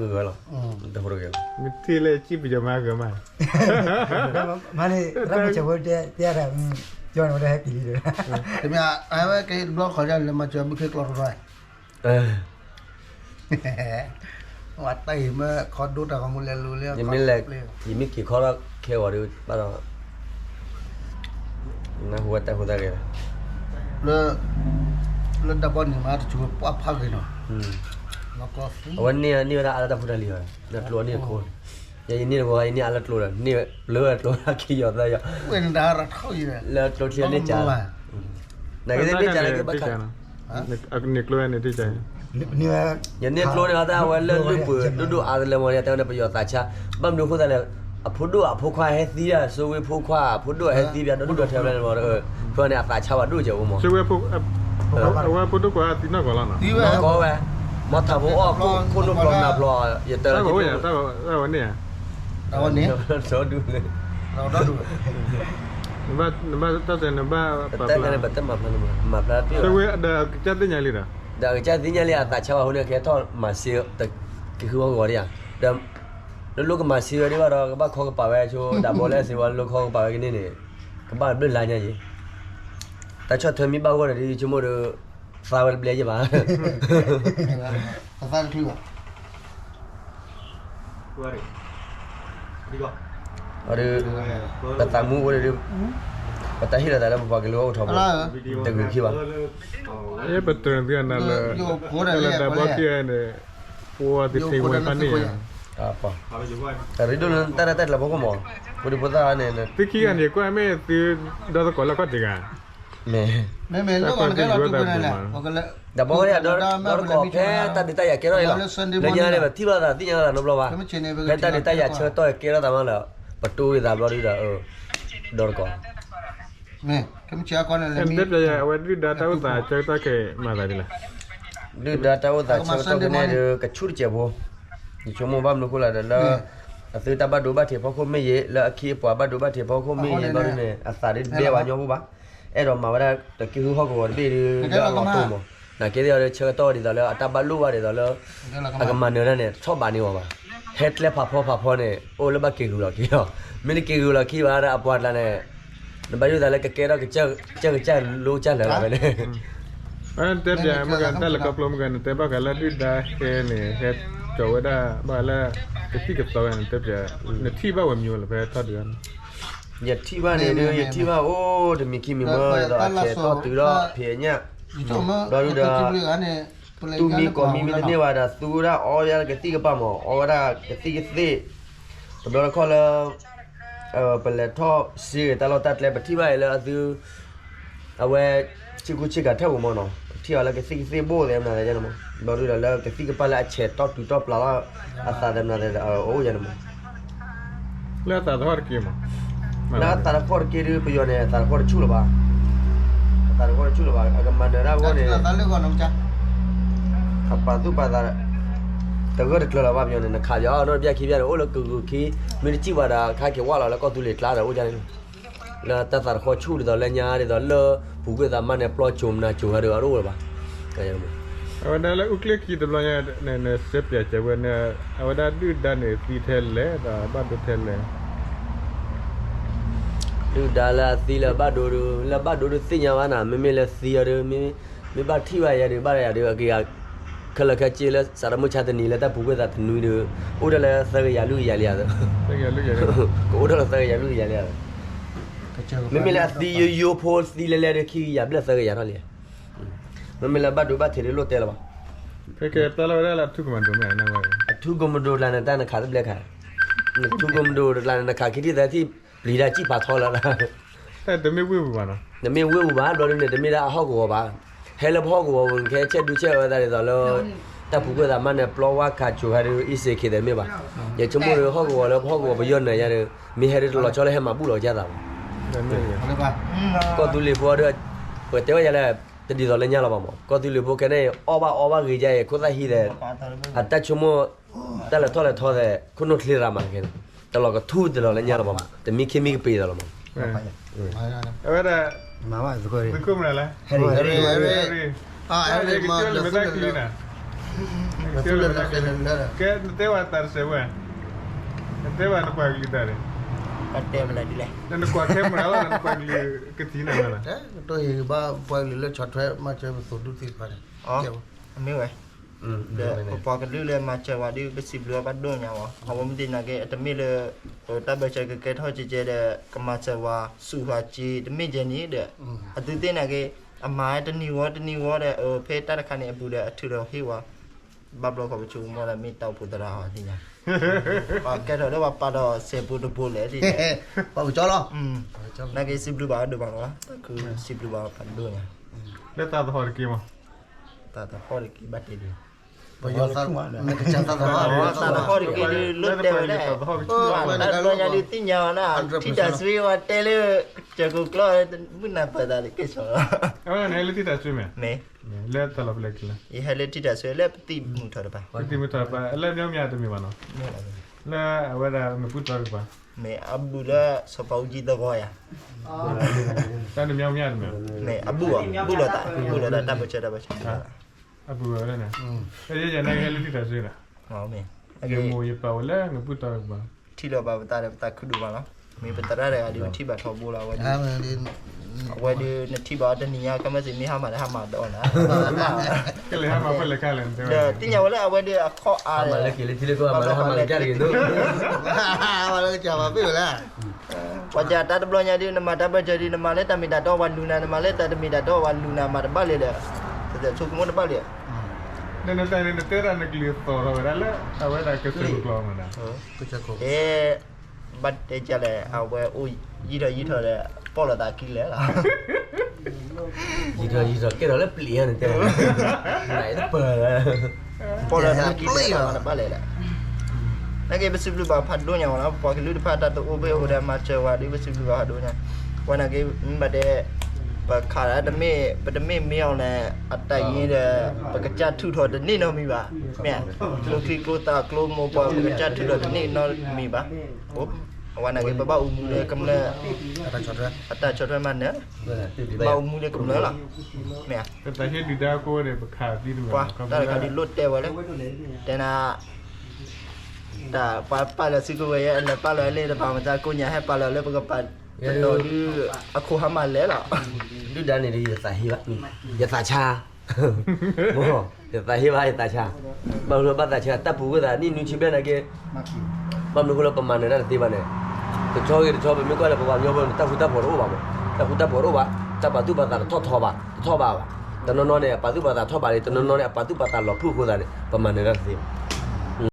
ဂၢၢ်လီၤ, တဟိတဂ့ၤ, မ့ၢ်ထံၣ်လၢကံၣ်ပယီၤမၤဂၢၢ်မး, မ့ၢ်န့ၣ် တၢ်မုၢ်ဆဲးဖိတဲ တဲဒၣ်, ကၠီန့ၣ်ဝဲဒၣ်ဟဲက့ၤလံဒီး, တမ့ၢ်အဝဲက့ၤဘျီခီဒ်လဲၣ် မၤစၢၤမုၢ်ခ့ကျီထီထီ, ဝဲတၢ်အံၤမ့ၢ်ခီဒိတၢ်ဂီၤမူလဲၤလူၤလၢ, ယမ့ၢ်လဲၤ, ယမ့ၢ်က့ၤခီထီၣ်ခဲဂီၤဒီး ဘၣ်ဒီး နၢ်ဟူဝဲတၢ်ဟူးတၢ်ဂဲၤလီၤ, လၢ, လၢတၢ်ဘီန့ၣ်မး တစိၤပှၢ်ဖးဂ့ၤနီၤ, အဝဲန့ၢ်န့ၢ်ဝဲဒၣ်အါလၢတၢ်ဖိတၢ်လံၤဘၣ်, လၢကျိန့ၢ်တခိၣ်, ယဲယန့ၢ်တခိၣ် ယန့ၢ်အါလၢကျိဒီး န့ၢ်လၢကျိဒၣ်ခံယီၤသၢယီၤ, လၢကျိချံန့ၢ်ကၢ်, နကသ့ၣ်န့ၢ်ကၢ် နကဘၣ်ခး န့ၢ်ကျိန့ၣ် ယန့ၢ်ကျိန့ၣ် အတၢ်ဝဲလၢလုၢ်ပှ့ၤဒိၣ်ဒိၣ်အါတလၢမီၤ တဲဝဲန့ၣ် ပယီၤသးဆါ, ဘၣ်မနုၤအဃိသတးလဲၣ်, အဖိဒိၣ်အဖိခွါဟဲသံဒၣ် စိဝ့ဖိခွါ အဖိဒိၣ်ဟဲသံဘၣ် ဒီဒူၣ်ဒီထၢဖျဲၣ်န့ၣ်မီၤ, ဖဲန့ၣ် အသးဆါဝဲဒိၣ်ကဲးဝဲမီၤ, အဝဲဖိဒိၣ်ခွါသံနီၢ်ကီၢ်လီၤနီၤ, သံဝဲကီးဝဲ, မီၤထးဖိအီၣ်ခိၣ် ခိၣ်နူာ်ဖျိနၢ်ဖျိ, ယတၢ်ဝဲန့ၣ်ဧါ, တၢ်ဝဲန့ၣ်, နဘၣ်တၢ်စဲး နဘၣ်ပာ်ဖျါ, တဝဲဒီးကစၢ်သ့ၣ်ညါလံဒီး, ဒီးကစၢ်သ့ၣ်ညါလံ အသးဆါဝဲအဃိန့ၣ် ကဟဲထီၣ်မၤစ့, ကဟုဟီၣ်ကဝီၤဒံးဧါ, ဒီး နလိၣ်ကမၤစ့ဝဲဒံးဘၣ်ဒီး ကဘၣ်ခီကပၤဝဲဆိ ဒၣ်ဘီလၢအစ့ဝဲ နလိၣ်ခီကပၤဝဲကန့ၣ်န့ၣ်, ကဘၣ်ဘျုးလါညါယံၤ, တၢ်ဆီၣ်ထွဲမ့ၢ်ဘၣ်ဂီၢ်ဒီး ဒ်ဆိကမိၣ်ဒီး သါဝဲတဘျဲယဲၢ်ဘၣ်, ဒီး ပသးမူအိၣ်ဒီး ပတၢ်ဟ့ၣ်လီၤသးလၢပပှၤကလုာ်အိၣ်ထီဘိ တဂ့ၤခံဘၣ်, ယဲပတြၢၤသုအနၤလၢ လၢဒၢးဘီခံဂၤန့ၣ် ပဝဲသ့ၣ်ထံၣ်ဝဲဖးန့ၣ်ဧါ, ရ့ဒိၣ်လၢတၢ်ရဲၣ်တၢ်ကျဲၤဖီခိၣ်မး, ဖိဒံဖိသၣ်န့ၣ် သုခံဂၤန့ၣ် ကွၢ်မ့ၢ်သုဒီသကိးလၢခီၣ်တဂၤ, မ့ၢ် မ့မ့ၢ်လၢဂီၤနကဲလီၤတူၢ်ပူၤန့ၣ်လဲၣ်, ဒီးဘီဝဲဒၣ်ဒီသကိးဖဲတၢ်ဒုးတၢ်ယၤကဲထီၣ်အံၤလီၤ, လၢညါန့ၣ် ပထံၣ်ဘၣ်သးသ့ၣ်ညါလီၤသးနီတဘျီဘၣ်, ဖဲတၢ်ဒုးတၢ်ယၤဆၢကတီၢ်ကဲထီၣ်သးမးလၢ ပတူၢ်ဝဲသးဘျီဒုဒီး ဒီသကိး မ့ၢ်တဲပျးယၤ အဝဲဒုၣ်ဒါတၢ်အိၣ်သးဆၢကတီၢ်ခဲအံၤမၤသးဒ်လဲၣ်, ဒုၣ်ဒါတၢ်အိၣ်သးဆၢကတီၢ်ခဲအံၤန့ၣ်ဒီး ကဆူၣ်တစဲးဖိ, ယဆိကမိၣ်ဘၣ်မနုၤအဃိလဲၣ်ဒီးလၢ အသုတၢ်ဘၣ်ဒိဘၣ်ထံးဖီခိၣ်မ့ၢ်ဂ့ၤ လၢအခ့အပှၤဘၣ်ဒိဘၣ်ထံးဖီခိၣ်မ့ၢ်ဂ့ၤဘျီဒုန့ၣ် အသးဒုတဘဲဘၣ်ညီဖိဘၣ်, အဲၣ်ဒိးမၤဝဲဒၣ်တက့ၢ်ဃုဟီၣ်ကဝီၤတဘ့ၣ်ဒု လၢအလီၤတိၢ်မး, နာ်က့သ့ၣ်အီၤဒီးဆၢကတီၢ်ဒ်သိးလၢအတၢ်ဘၣ်လိၣ်ဘၣ်ဒ်သိးလၢ အကမၤနၢၤတၢ်န့ၣ် ထီၣ်ဘးန့ၢ်အီၤဘၣ်, ဟဲကျဲဖးဖီဖးဖီန့ၣ် အိၣ်လၢဘၣ်က့ၤဂုာ်လီၤခံလီၤ, မ့ၢ်တက့ၤဂုာ်လီၤခံဘၣ်ဒီးအပှၤကျါန့ၣ် နဘၣ်ယိၣ်သးလၢကကဲထီၣ်ကစၢၢ်ကစၢၢ်လိကစၢၢ်လၢာ်လီၤဖဲန့ၣ်, တဲပျးမ့ၢ်ဂ့ၤ တၢ်လဲၤခီဖျိမ့ၢ်ဂ့ၤ နတဲဘၣ်ဃးလၢဒုၣ်ဒါဟဲန့ၣ် ဟဲကၠီၤဝဲဒၣ်ဘၣ်ဃးလၢ ကသံၣ်ကသီဝဲန့ၣ် တဲပျး နထံၣ်ဘၣ်ဝဲမံၤဝဲလၢဖဲထီၣ်ဒုးန့ၣ်, ယထံၣ်ဘၣ်န့ၣ်ဒုး ယထံၣ်ဘၣ်အိၣ်တမံၤခံမံၤမ့ၢ်ဒ်သိး အဆဲးထီၣ်တုၤထီၣ်ဖံးညၣ်, ဘျီဒုဒီး သူမံၤကိးမံၤမ့ၢ်တန့ၢ်ဘၣ်ဒီး သူဝဲဒၣ်အီဝဲဒၣ်ကသံၣ်ကပၢ်မး အီဝဲဒၣ်ကသံၣ်ကသ့ၣ်, တဘျီတခီၣ်လၢ ပလဲၤထီၣ်စ့ဂ့ၤတၢ်လီၢ်တၢ်ကျဲ ပထံၣ်ဘၣ်အံၤလၢအသု အဝဲ ဆ့ကူဆ့ကၤထၢၣ်ပူၤမးနီၤ ပထံၣ်အီၤလၢကသံၣ်ကသ့ၣ်ဘိၣ်သဲးမနုၤသဲးယါန့ၣ်မး ဘျီဒုဒီးလၢကသံၣ်ကပၢ်လၢအဆဲးထီၣ်တုၤထီၣ်ပျၢ်လီၤ အသးသဲးမနုၤသဲးဒီး အအိၣ်ယါန့ၣ်မး လၢအသးသဟီၣ်တက့ၢ်မး, လၢအသးတဟီၣ်တက့ၢ်ဒုး ပယီၤန့ၣ် အသးတဟီၣ်တဆူၣ်လၢၤဘၣ်, အသးတဟီၣ်တဆူၣ်လၢၤဘၣ် အကမၤနၢၤတၢ်အဂီၢ်န့ၣ် အပာ်သူၣ်ပာ်သး တဂၢၢ်တကျၢၤလၢၤဘၣ် ပယီၤန့ၣ် နခးပယီၤအနီၢ်တဘျၣ်ခံဘျၣ်န့ၣ် အိၣ်လၢကဂုာ်ခံ မ့ၢ်တစံၣ်ဝဲဒီး ခါက့ၤဝၢ်လီၤလၢကီၢ်သူလ့ၤကျါဒီး အိၣ်ဒ်န့ၣ် လၢတၢ်သးတဟီၣ်ဆူၣ်ဒ်သိးလၢညါဒ်သိးလၢ ပူၤကွံာ်သးမါန့ၣ် ပျီစိၤမနၤစိၤဟဲဒီး အတအိၣ်လၢၤဘၣ် အဝဲဒၣ်လၢအူကျ့ခံတဘျီညါ နစဲးပၠးစဲးဝဲန့ၣ် အဝဲဒၣ်ဒုၣ်ဒါန့ၣ် သံထဲလဲၣ် ဒီးဘၣ်ဒိထဲလဲၣ် ဒုၣ်ဒါလၢအသံလၢဘၣ်ဒိဒုး လၢဘၣ်ဒိဒုးသ့ၣ်ညါဘၣ်နၤ မ့မ့ၢ်လၢသံအီၤဒုး မ့ၢ်ဘၣ်ထံၣ်ဘၣ်ယၤဒုး ဘၣ်ယၤဒုး အက့ၤ ခဲလၢာ်ခဲဆ့လၢ စးထီၣ်မုၢ်ဆါတနံၤလၢ တၢ်ပူၤကွံာ်သးတနွံဒုး အိၣ်ဒၣ်လၢသၢကယၤလွံၢ်ကယၤလံဧါ ကအိၣ်ဒၣ်လၢသၢကယၤလွံၢ်ကယၤလံဧါ မ့မ့ၢ်လၢအသံယိယိဖိသံလဲၤလဲၤဒုး ခံကယၤဘျဲၣ်သၢကယၤထီၣ်လံ မ့မ့ၢ်လၢဘၣ်ဒိဘၣ်ထံးဒုးလိၣ်တဲလၢၤဘၣ် ဖဲကဲပျၢ်လီၤဝဲဒၣ်လၢအထူကမၤဒိၣ်မ့ၢ် အထူကမၤဒိၣ်တကျါန့ၣ် တၢ်နခးတဘျဲၣ်ခး ထူကမၤဒိၣ်တကျါန့ၣ် နခးခံထံၣ်သၢထံၣ် ပျံၤတၢ်စံၣ်ဖးထီလၢ တၢ်တမ့ၢ်ဝ့ၢ်ပူၤဘၣ်နီၤ တမ့ၢ်ဝ့ၢ်ပူၤဘၣ် ဘျီဒုန့ၣ် တမ့ၢ်ဒၣ်အဟီၣ်ကဝီၤဘၣ် ဟဲလၢပဟီၣ်ကဝီၤပူၤ ခဲဆဲးဒူဆဲးဝဲသးဒ်သိးလၢ တၢ်ပူၤကွံာ်သးမါန့ၣ် ပျီဝါခးစိၤဟဲဒုး အံၤစ့ၢ်ကီးသးမ့ၢ်ဘၣ် ယဆိကမိၣ်ဒုး ဟီၣ်ကဝီၤလၢပဟီၣ်ကဝီၤပယီၤနၤယါဒုး မ့ၢ်ဟဲဒုးတလီၤဆီလၢဟဲမၤဘူၣ်လီၤကစၢ်သးဘၣ် ကီၢ်သူလ့ၤဖိဒီး ပတဲဝဲယါလၢ တဒ်သိးလၢညါလီၤဘၣ်မး ကီၢ်သူလ့ၤဖိခဲန့ၣ် အီၣ်ဘၣ်အီဘၣ်ဂ့ၤယါအံၤ ခိၣ်သၣ်ဟံးဒီး အတၢ်ဆိကမိၣ် တၢ်လဲၤထီၣ်လဲၤထီသး ခိၣ်နူာ်ချ့ရၤမးခဲန့ၣ် တလီၤကထူၣ်တလီၤလၢညါလီၤဘၣ်မး တမံခ့မံကပ့ၤသးလီၤမး အဝဲဒၣ် သုးခိၣ်မနုၤလဲၣ် ဟဲရ့ၣ် ဟဲရ့ၣ် ဟဲရ့ၣ် မ့ၢ်တၢ်ချံနၤ ကဲ နတဲဝဲသးတစဲးဝဲ, နတဲဝဲနပှၤကလုာ်တၢ်န့ၣ်, နကွၢ်ခဲမုၢ်လီၤ နပှၤကလုာ်ကသံနၤဝဲလီၤ. တၢ်ဟ့ၣ်ဂံၢ်ဘါပှၤကလုာ်လၢဆီၣ်ထွဲမၤစၢၤပသိၣ်ဒူသ့ၣ်တဖၣ်န့ၣ်, မ့ၢ်ဝဲ ဒီးပပှၤကလုာ်လၢမၤစၢၤဝဲဒ်ပစံးဘျုးဘၣ်ဒိၣ်ညါဝဲ, အဝဲမ့ၢ်သ့ၣ်နာ်က့ အတမ့ၢ်လၢ တၢ်ဘၢၣ်စၢၤကကဲထီၣ်ကဲကဲဒီး ကမၤစၢၤဝဲ ဆူၣ်ဝဲက့ တမ့ၢ်ကဲန့ၣ်ဒီး အသုသ့ၣ်နာ်က့ အမၤတနံၤဝီတနံၤဝီဒီး ဖဲတၢ်တခါန့ၣ်အပူၤဒီး အထုးထီၣ်ဟ့ၣ်ဝဲ ဘၣ်ဘျီဃီပဆိကမိၣ်လၢမ့ၢ်တၢ်အိၣ်ဖှိၣ်သရၣ်အီၤသ့ၣ်ညါ, ပှၤကဲထီၣ်ဒီးပှၤပာ်ဒီးစဲးဖိတဖိလဲၣ်, ပှၤကကၠီလီၤ, နာ်က့စံးဘျုးဘၣ်ဒိၣ်မးလီၤ, ခုစံးဘျုးဘၣ်ဖးဒိၣ်ညါ, လၢသးသဟီၣ်တက့ၢ်မး, သးသဟီၣ်တက့ၢ်ဘၣ်တဲဒ် သးသဟီၣ်တက့ၢ်ဒ်လိၣ်တဲဝဲဒၣ်, တၢ်တဘျီညါဒုးသ့ၣ်ညါအီၤန့ၣ် ထံၣ်တၢ်ဆွံဝဲတဲလၢ ကစၢၢ်ခိၣ်ကျီ မုၢ်နၤပၢၢ်သးတကဲၣ်ဆိးလီၤ, မ့ၢ် ယဟဲလၢထံၣ်တၢ်ဆွံလၢပသံၣ်မူၤထီၣ်တပၤ, ပသံၣ်မူၤထီၣ်တပၤ လၢမ့ၢ်မ့ၢ်တမ့ၢ်ဘၣ်နီၤ, လၢအဝဲဒၣ်မ့ၢ်ပူထီၣ်တပၤ, မ့ၢ်အဘူၣ်လၢစီၤပၤအူကၠံသဂီၤယၤ, တၢ်နမ့ၢ်မ့ၢ်တမ့ၢ်, မ့ၢ်အဘူၣ်အီၤ ဘူၣ်လိာ်သး ဘူၣ်လိာ်သးတၢ်ဘၢၣ်စၢၤတၢ်ဘၢၣ်စၢၤ, အဘူၣ်ဝဲဒၣ်န့ၣ်, ယဲယဲနာ်က့ဟဲလၢထံၣ်တၢ်ဆွံန့ၣ်, ယမိၢ်ယပၢ်အိၣ်လၢမ့ၢ်ပူထီၣ်တပၤ, ထံၣ်လိာ်ဘၣ်ပသးဒီးပသးခုဒိၣ်မးလီၤ, မ့ၢ်ပသရၣ်တဂၤဒုးပထံၣ်ဘၣ်ထီဘိလီၤ, အဝဲဒုး နထံၣ်ဘၣ်အီၤတနံၤညါ ခဲမုၢ်ဆ့ၣ်မ့ၢ်ဟါမၢ်ဒီးဟါမၢ်ဒီးအီၤန့ၣ်, ဒီးသ့ၣ်ညါဝဲလၢအဝဲဒုးအခီၣ်အါဒီး ပှၤကစၢ်တၢ်တဘျီညါဒုး နမၤတၢ်ဘၢၣ်စၢၤဒုး နမၤတၢ်ဘၢၣ်စၢၤဒုး နမၤလၢတၢ်မ့ၢ်တၢ်တီ ပှၤလူၤနၤ နမၤလၢတၢ်တမ့ၢ်တၢ်တီ ပှၤလူၤနၤ မၤတဘၣ်လၢၤဒီး တဆိကမိၣ်တဘၣ်လၢၤ, နတၢ်န့ၣ် နတဲတၢ်နကလုၢ်သီၣ်ထီၣ်ဝဲဒၣ်လၢ အဝဲဒၣ်ကစၢၢ်ခိၣ်ကျီမးနီၤ, ဘၣ်တဲကလဲၣ် အဝဲအိၣ်ယံာ်ထီၣ်ယံာ်ထီၣ်ဒီး ပီၣ်လိာ်သးခံလဲၣ်လီၤ, ယံာ်ထီၣ်ယံာ်ထီၣ်ကဲထီၣ်လၢပျံၤဧါန့ၣ်တဲ, နတပၢၢ်လၢ ပီၣ်လိာ်သးခံလဲၣ်လီၤ မၤတဘၣ်လဲၣ်ဒီး နာ်က့ပစံးဘျုးဘၣ်ဖးဒိၣ်ညါဝဲလီၤ, ပပှၤကလုာ်တဖၣ်တၢ်တအိၣ်ဘၣ်အိၣ်ဒီးမၤစၢၤဝဲဒုး ပစံးဘျုးဘၣ်ဖးဒိၣ်ညါ, ပှၤနာ်က့မ့ၢ်ဘၣ်တဲ ပခးတၢ်တမ့ၢ် ပတမ့ၢ်မ့ၢ်အီၤန့ၣ် အတၢ်ယ့ဒီး ပကစၢ်ထုးထီၣ်တန့ၢ်နီတမံၤဘၣ်, မ့ၢ်ဧါ, ကျိချံကျိသၣ်ကျိမိၢ်ပှၢ် ပကစၢ်ထုးထီၣ်တန့ၢ်နီတမံၤဘၣ်, အဝဲနာ်က့ ပဘၣ်အိၣ်မူလၢကမျၢၢ် အတၢ်ဆီၣ်ထွဲမၤနၢၤ, ဘၣ်အိၣ်မူလၢကမျၢၢ်လီၤ, မ့ၢ်ဧါ, တၢ်တခါဒုးဒါကိးဂၤဒဲး ပခးသံတမံၤဘၣ်, တၢ်တခါဒုးလိၣ်တဲဝဲလၢ တဲနၤ တၢ်ပှၤပာ်လီၤစုကဝဲၤယဲ လဲၤပာ်လီၤလၢတပၤမတၤကိးညါ ဟဲပာ်လီၤလၢပကပၤတတီၤဒုး အခိၣ်ဟါမၢ်လဲၣ်လီၤ, ဒုၣ်ဒါန့ၣ်ဒီး ယသးဟ့ဘၣ်, ယသးဆါ, ယသးဟ့ဘၣ် ယသးဆါ, ဘၣ်မနုၤဘၣ်သးဆါ တၢ်ပူၤဝဲသးနံၣ်နွံဆံဘျဲၣ်နာ်က့, ဘၣ်မနုၤအဃိလၢပမၤနၢၤတၢ်တသ့ဘၣ်န့ၣ်, တဆီဂ့ၤတဆီ ပမ့ၢ်ကွၢ်လၢပပှၤကညီဖိန့ၣ် တၢ်ဃူတၢ်ဖိးတအိၣ်ဘၣ်မး, တၢ်ဃူတၢ်ဖိးတအိၣ်ဘၣ်, တၢ်ပာ်သူၣ်ပာ်သးတထီၣ်ထီဘၣ်, တထီၣ်ဘၣ်ဘၣ်, တနီၤနီၤန့ၣ် အပာ်သူၣ်ပာ်သးထီၣ်ဘၣ်လံ တနီၤနီၤန့ၣ် အပာ်သူၣ်ပာ်သးလီၤဖုၣ်အဃိသတးန့ၣ် ပမၤနၢၤတၢ်တသ့ဘၣ်